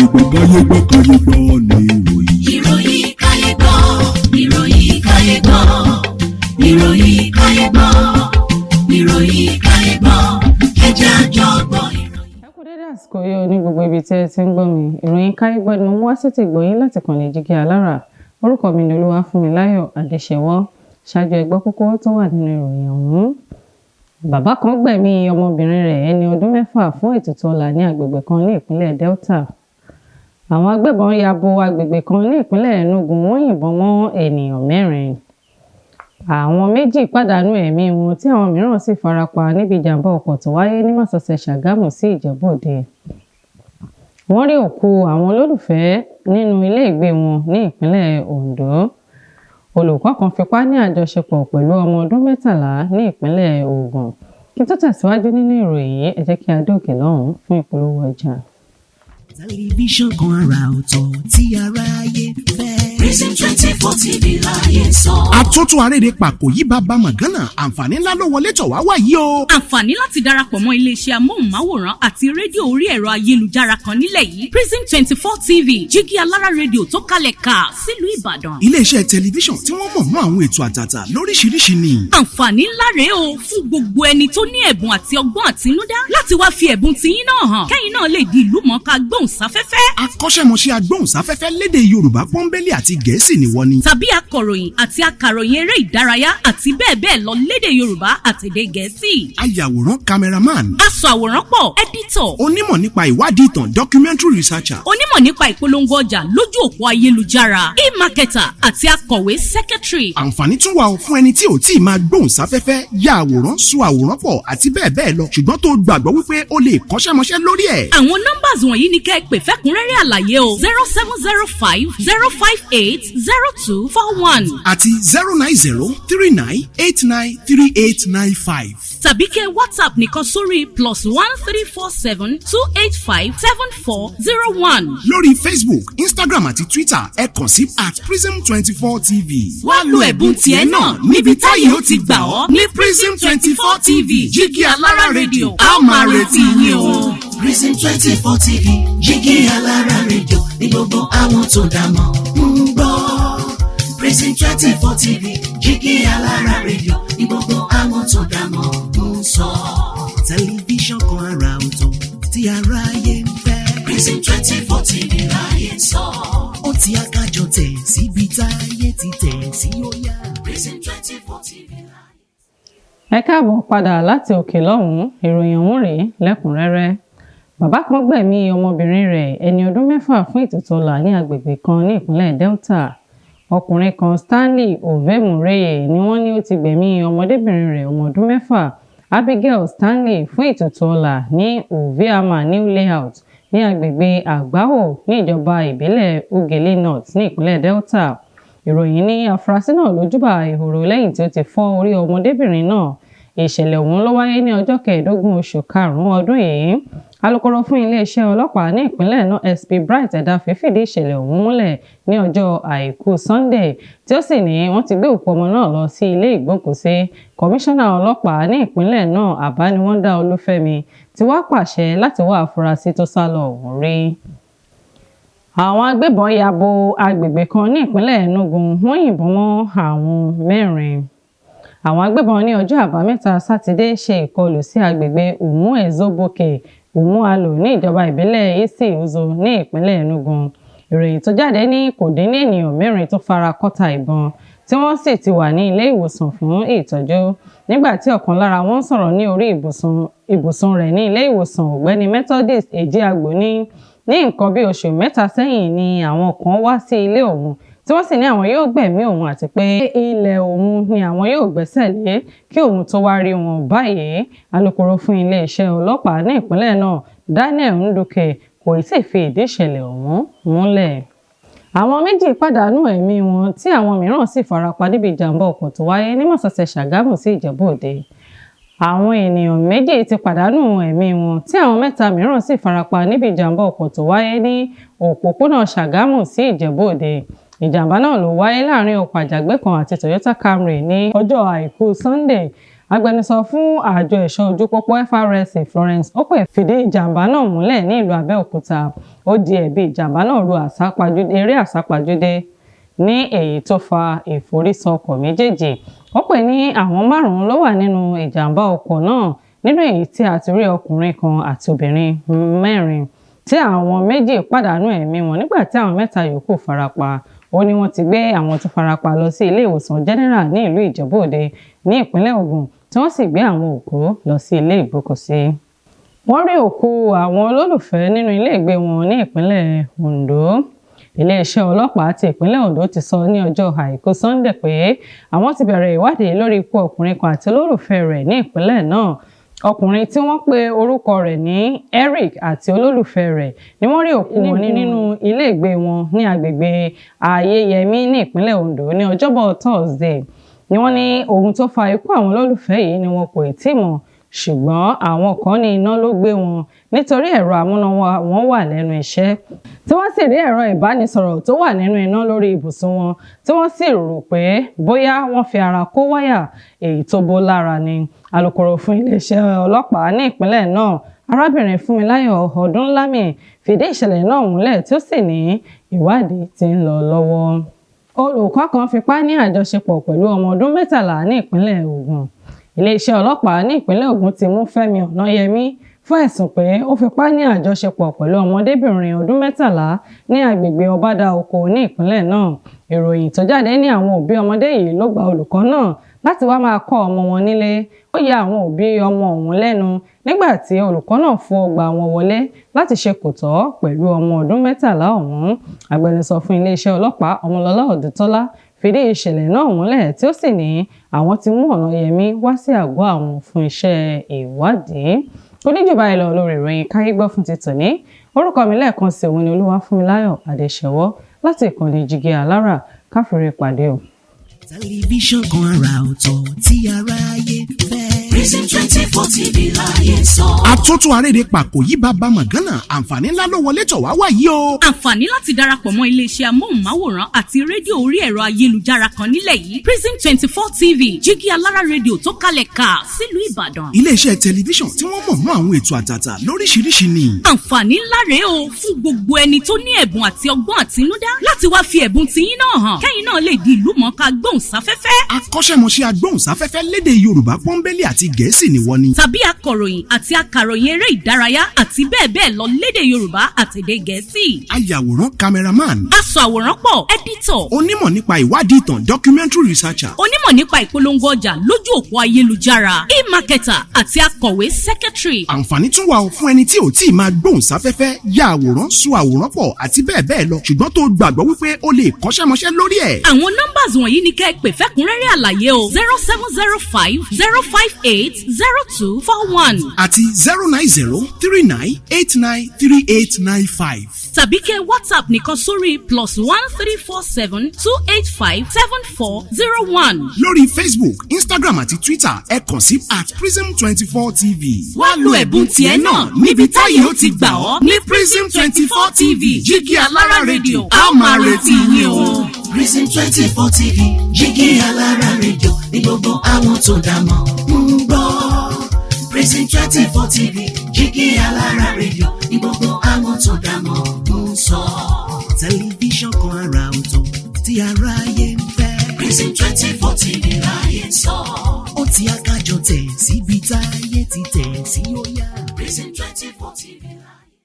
Káyé gbọ́, káyé gbọ́, káyé gbọ́ ní ìròyìn. Ìròyìn káyé gbọ́, ìròyìn káyé gbọ́, ìròyìn káyé gbọ́, ìròyìn káyé gbọ́, ẹ jẹ́ a jọ gbọ́ ìròyìn. Ẹ kú dédé àsìkò yìí o ní gbogbo ibi tí ẹ ti ń gbọ́ mi. Ìròyìn káyé gbọ́ ni mo mú wá sétí ìgbọ́ yín láti kàn lè Jígí Alára. Orúkọ mi ni Olúwafúnmiláyọ̀ Adéṣẹwọ́. Ṣáájú, ẹ gbọ́ kókó tó wà nínú ìròyìn ọ̀hún. Bàbá kan gbẹ̀mí ọmọbìnrin rẹ̀ ẹni ọdún 6 fún ètùtù ọlà ní agbègbè kan ní ìpínlẹ̀ Delta. Àwọn agbébọn ya bo agbègbè kan ní ìpínlẹ̀ Enugu, wọ́n yìnbọn mọ́ ènìyàn mẹ́rin. Àwọn méjì pàdánù ẹ̀mí wọn tí àwọn mìíràn sì farapa níbi ìjàmbá ọkọ̀ tó wáyé ní másosẹ̀ Ṣàgámù sí Ìjẹ̀bú Òde. Wọ́n rí òkú àwọn olólùfẹ́ nínú ilé ìgbé wọn ní ìpínlẹ̀ Ondo. Olùkọ́ kan fipá ní àjọṣepọ̀ pẹ̀lú ọmọ ọdún 13 ní ìpínlẹ̀ Ògùn. Kí tó tẹ̀síwájú nínú ìròyìn yìí, ẹ jẹ́ kí a dé òkè lọ́hùn-ún fún ìpolówó ọjà. Tẹlifíṣàn kan àrà ọ̀tọ̀ tí aráyé fẹ́. Prism 24 TV láyé sọ. Àtúntò arére pàkó yí bàbá mọ̀gánà, àǹfààní ńlá ló wọlé tọ̀ wá wáyé o. Àǹfààní láti darapọ̀ mọ́ iléeṣẹ́ amóhùnmáwòrán àti rédíò orí ẹ̀rọ ayélujára kan nílẹ̀ yìí, Prism 24 TV, Jígí Alára Rédíò tó kalẹ̀ ká sílùú Ìbàdàn. Iléeṣẹ́ tẹlifíṣàn tí wọ́n mọ̀ mọ́ àwọn ètò àtàtà lóríṣiríṣi ni. Àǹfààní ńlá rèé o fún gbogbo ẹni tó ní ẹ̀bùn àti ọgbọ́n àtinúdá láti wá fi ẹ̀bùn tiyín náà hàn, kẹ́yìn náà lè di ìlú mọ̀ọ́ká gbóhùnsáfẹ́fẹ́. Akọ́ṣẹ́mọṣẹ́ agbóhùnsáfẹ́fẹ́ lédè Yorùbá pọ́nbélé àti Gẹ̀ẹ́sì ni wọ́n ní. Tàbí akọ̀ròyìn àti akàròyìn eré ìdárayá àti bẹ́ẹ̀ bẹ́ẹ̀ lọ lédè Yorùbá àtèdè Gẹ̀ẹ́sì. Ayàwòrán, cameraman. Aṣọ àwòrán pọ̀, editor. Onímọ̀ nípa ìwádìí ìtàn, documentary researcher. Onímọ̀ nípa ìpolongo ọjà lójú òpó ayélujára, e-marketer, àti akọ̀wé, secretary. Àǹfààní tún wà fún ẹni tí ò tí ì máa gbóhùn sáfẹ́fẹ́, ya àwòrán, sọ àwòrán pọ̀ àti bẹ́ẹ̀ bẹ́ẹ̀ lọ, ṣùgbọ́n tó gbàgbọ́ wípé ó lè kọ́ṣẹ́mọṣẹ́ lórí ẹ̀. Àwọn numbers wọ̀nyí ni kẹ́ ẹ pè fẹ́kúnrẹ́rẹ́ àlàyé o: 07050580241 àti 09039893895. Tàbí kẹ́ WhatsApp nìkan sórí +13472857401. Lórí Facebook, Instagram àti Twitter, ẹ kàn sí @prism24tv. Wá lo ẹ̀bùn tiẹ̀ náà níbi táyé ó ti gbà ọ́ ní Prism 24 TV, Jígí Alára Rédíò. A ó máa retí yín o. Prism 24 TV, Jígí Alára Rédíò ní gbogbo àwọn tó dá mọ̀ ń gbọ́. Prism 24 TV, Jígí Alára Rédíò ní gbogbo àwọn tó dá mọ̀ ń sọ. Tẹlifíṣàn kan àrà ọ̀tọ̀ tí aráyé ń fẹ́. Prism 24 TV láyé sọ. Ó ti akájọ tẹ̀ síbi táyé ti tẹ̀ sí, ó yá. Prism 24 TV láyé. Ẹ káàbọ̀ padà láti òkè lọ́hùn-ún. Ìròyìn ọ̀hún rèé lẹ́kùnrẹ́rẹ́. Bàbá kan gbẹ̀mí ọmọbìnrin rẹ̀ ẹni ọdún 6 fún ètùtù ọlà ní agbègbè kan ní ìpínlẹ̀ Delta. Ọkùnrin kan, Stanley Ovemureye, ni wọ́n ní ó ti gbẹ̀mí ọmọdébìnrin rẹ̀ ọmọ ọdún 6, Abigail Stanley, fún ètùtù ọlà ní Oviama New Layout ní agbègbè Àgbáhò ní ìjọba ìbílẹ̀ Ughelli North ní ìpínlẹ̀ Delta. Ìròyìn ní afurasí náà ló júbà ehoro lẹ́yìn tí ó ti fọ́ orí ọmọdébìnrin náà. Ìṣẹ̀lẹ̀ ọ̀hún ló wáyé ní ọjọ́ 15 oṣù karùn-ún ọdún yìí. Alūkkóró fún iléeṣẹ́ ọlọ́pàá ní ìpínlẹ̀ náà, SP Bright Edafe, fìdí ìṣẹ̀lẹ̀ ọ̀hún múlẹ̀ ní ọjọ́ Àìkú Sunday, tí ó sì ní wọ́n ti gbé òkú ọmọ náà lọ sí ilé ìgbókùúsí. Kọmíṣánná ọlọ́pàá ní ìpínlẹ̀ náà, Àbániwọ́ndà Olúfẹ́mi, ti wá pàṣẹ láti wá afurasí tó sá lọ ọ̀hún rí. Àwọn agbébọn ya bo agbègbè kan ní ìpínlẹ̀ Enugu, wọ́n yìnbọn mọ́ àwọn mẹ́rin. Àwọn agbébọn ní ọjọ́ Àbámẹ́ta Sátidé ṣe ìkọlù sí agbègbè Umuezoboke Umualo ní ìjọba ìbílẹ̀ Isi Uzo ní ìpínlẹ̀ Enugu. Ìròyìn tó jáde ní kò dín ní ènìyàn mẹ́rin tó fara kọ́ta ìbọn, tí wọ́n sì ti wà ní ilé ìwòsàn fún ìtọ́jú. Nígbà tí ọ̀kan lára wọn sọ̀rọ̀ ní orí ibùsùn rẹ̀ ní ilé ìwòsàn, Ọ̀gbẹ́ni Methodist Ejiagbo, ní nǹkan bí oṣù 3 sẹ́yìn ni àwọn kan wá sí ilé òun, tí wọ́n sì ní àwọn yóò gbẹ̀mí òun àti pé ilẹ̀ òun ni àwọn yóò gbẹ́sẹ̀ lé kí òun tó wá rí wọn báyìí. Alūkkóró fún iléeṣẹ́ ọlọ́pàá ní ìpínlẹ̀ náà, Daniel Nduke, kò tí ì fi ìdí ìṣẹ̀lẹ̀ ọ̀hún múlẹ̀. Àwọn méjì pàdánù ẹ̀mí wọn tí àwọn mìíràn sì farapa níbi ìjàmbá ọkọ̀ tó wáyé ní mọ́sọ̀ọ̀sẹ̀ Ṣàgámù sí Ìjẹ̀bú Òde. Àwọn ènìyàn méjì ti pàdánù ẹ̀mí wọn tí àwọn mẹ́ta mìíràn sì farapa níbi ìjàmbá ọkọ̀ tó wáyé ní òpópónà Ṣàgámù sí Ìjẹ̀bú Òde. Ìjàmbá náà ló wáyé láàrin ọkọ̀ àjàgbé kan àti Toyota Camry ní ọjọ́ Àìkú Sunday. Agbẹnusọ fún àjọ ẹ̀ṣọ́ ojú pópó FRSC Florence Okpe fìdí ìjàmbá náà múlẹ̀ ní ìlú Abẹ́òkúta. Ó di ẹ̀bi ìjàmbá náà ru eré àsápajúdé ní èyí tó fa ìforísọ ọkọ̀ méjèèjì. Ó pè ní àwọn márùn-ún ló wà nínú ìjàmbá ọkọ̀ náà, nínú èyí tí a ti rí ọkùnrin kan àti obìnrin mẹ́rin, tí àwọn méjì pàdánù ẹ̀mí wọn nígbà tí àwọn mẹ́ta yòókù farapa. Ó ní wọ́n ti gbé àwọn tó farapa lọ sí ilé ìwòsàn General ní ìlú Ìjẹ̀bú-Òde ní ìpínlẹ̀ Ògùn, tí wọ́n sì gbé àwọn òkú lọ sí ilé ìgbókùsí. Wọ́n rí òkú àwọn olólùfẹ́ nínú ilé ìgbé wọn ní ìpínlẹ̀ Ondo. Iléeṣẹ́ ọlọ́pàá ti ìpínlẹ̀ Ondo ti sọ ní ọjọ́ Àìkú Sunday pé àwọn ti bẹ̀rẹ̀ ìwádìí lórí ikú ọkùnrin kan àti olólùfẹ́ rẹ̀ ní ìpínlẹ̀ náà. Ọkùnrin tí wọ́n pe orúkọ rẹ̀ ní Eric àti olólùfẹ́ rẹ̀ ni wọ́n rí òkú wọn nínú ilé ìgbé wọn ní agbègbè Ayéyẹmí ní ìpínlẹ̀ Ondo ní Ọjọ́bọ̀ Thursday. Ni wọ́n ní ohun tó fa ikú àwọn olólùfẹ́ yìí ni wọn kò tí mọ̀, ṣùgbọ́n àwọn kan ní iná ló gbé wọn nítorí ẹ̀rọ amúnáwá wọn wà lẹ́nu iṣẹ́, tí wọ́n sì rí ẹ̀rọ ìbánisọ̀rọ̀ tó wà nínú iná lórí ibùsùn wọn, tí wọ́n sì rò pé bóyá wọ́n fi ara kó wáyà èyí tó bó lára ni. Alukoro fún iléeṣẹ́ ọlọ́pàá ní ìpínlẹ̀ náà, arábìnrin Fúnmiláyọ̀ Ọdúnlámì, fìdí ìṣẹ̀lẹ̀ náà múlẹ̀, tí ó sì ní ìwádìí tí ń lọ lọ́wọ́. Olùkọ́ kan fipá ní àjọṣepọ̀ pẹ̀lú ọmọ ọdún 13 ní ìpínlẹ̀ Ògùn. Iléeṣẹ́ ọlọ́pàá ní ìpínlẹ̀ Ògùn ti mú Fẹ́mi Ọ̀nàyẹmí fún ẹ̀sùn pé ó fipá ní àjọṣepọ̀ pẹ̀lú ọmọdébìnrin ọdún 13 ní agbègbè Ọbádà Oko ní ìpínlẹ̀ náà. Ìròyìn tó jáde ní àwọn òbí ọmọdé yìí ló gba olùkọ́ náà láti wá máa kọ́ ọmọ wọn nílé. Ó ya àwọn òbí ọmọ ọ̀hún lẹ́nu nígbà tí olùkọ́ náà fò ọgbà wọn wọlé láti ṣe kòtọ́ pẹ̀lú ọmọ ọdún 13 ọ̀hún. Agbẹnusọ fún iléeṣẹ́ ọlọ́pàá Ọmọlọ́lá Ọ̀dútọ́lá fìdí ìṣẹ̀lẹ̀ náà múlẹ̀, tí ó sì ní àwọn ti mú Ọ̀nàyẹmí wá sí àgọ́ àwọn fún iṣẹ́ ìwádìí. Oníjùbà ìlọ lórí ìròyìn Káyé Gbọ́ fún ti tòní. Orúkọ mi lẹ́ẹ̀kan sí òun ni Olúwafúnmiláyọ̀ Adéṣẹwọ́ láti ìkànnì Jígí Alára. Káfíńrí pàdé o. Tẹlifíṣàn kan àrà ọ̀tọ̀ tí aráyé fẹ́. Prism 24 TV láyé sọ. Àtúntò arédè pàkó yí bàbá mọ̀gánà, àǹfààní ńlá ló wọlé tọ̀ wá wá yìí o. Àǹfààní láti darapọ̀ mọ́ iléeṣẹ́ amóhùnmáwòrán àti rédíò orí ẹ̀rọ ayélujára kan nílẹ̀ yìí, Prism 24 TV, Jígí Alára rédíò tó kalẹ̀ ká sílùú Ìbàdàn. Iléeṣẹ́ tẹlifíṣàn tí wọ́n mọ̀ mọ́ àwọn ètò àtàtà lóríṣiríṣi ni. Àǹfààní ńlá rèé o fún gbogbo ẹni tó ní ẹ̀bùn àti ọgbọ́n àtinúdá láti wá fi ẹ̀bùn tiyín náà hàn, kẹ́yìn náà lè di ìlú mọ̀ọ́ká gbóhùnsáfẹ́fẹ́. Akọ́ṣẹ́mọṣẹ́ agbóhùnsáfẹ́fẹ́ lédè Yorùbá pọ́nbélé àti Gẹ̀ẹ́sì ni wọ́n ni. Tàbí akọ̀ròyìn àti akàròyìn eré ìdárayá àti bẹ́ẹ̀ bẹ́ẹ̀ lọ lédè Yorùbá àtèdè Gẹ̀ẹ́sì. Ayàwòrán, cameraman. Aṣọ àwòrán pọ̀, editor. Onímọ̀ nípa ìwádìí ìtàn, documentary researcher. Onímọ̀ nípa ìpolongo ọjà lójú òpó ayélujára, e-marketer, àti akọ̀wé, secretary. Àǹfààní tún wà ó fún ẹni tí ò tí ì máa gbóhùnsáfẹ́fẹ́, ya àwòrán, sọ àwòrán pọ̀ àti bẹ́ẹ̀ bẹ́ẹ̀ lọ, ṣùgbọ́n tó gbàgbọ́ wípé ó lè kọ́ṣẹ́mọṣẹ́ lórí ẹ̀. Àwọn numbers wọ̀nyí ni kẹ́ ẹ pè fẹ́kúnrẹ́rẹ́ àlàyé o: 07050580241 àti 09039893895. Tàbí kẹ́ WhatsApp nìkan sórí +13472857401. Lórí Facebook, Instagram àti Twitter, ẹ kàn sí @prism24tv. Wá lo ẹ̀bùn tiẹ̀ náà níbi táyé ó ti gbà ọ́ ní Prism 24 TV, Jígí Alára rédíò. A ó máa retí yín o. Prism 24 TV, Jígí Alára rédíò ní gbogbo àwọn tó dá mọ̀ ń gbọ́. Prism 24 TV, Jígí Alára rédíò ní gbogbo àwọn tó dá mọ̀ ń sọ. Tẹlifíṣàn kan àrà ọ̀tọ̀ tí aráyé ń fẹ́. Prism 24 TV láyé sọ. Ó ti akájọ tẹ̀ síbi táyé ti tẹ̀ sí ó yá. Prism 24 TV láyé.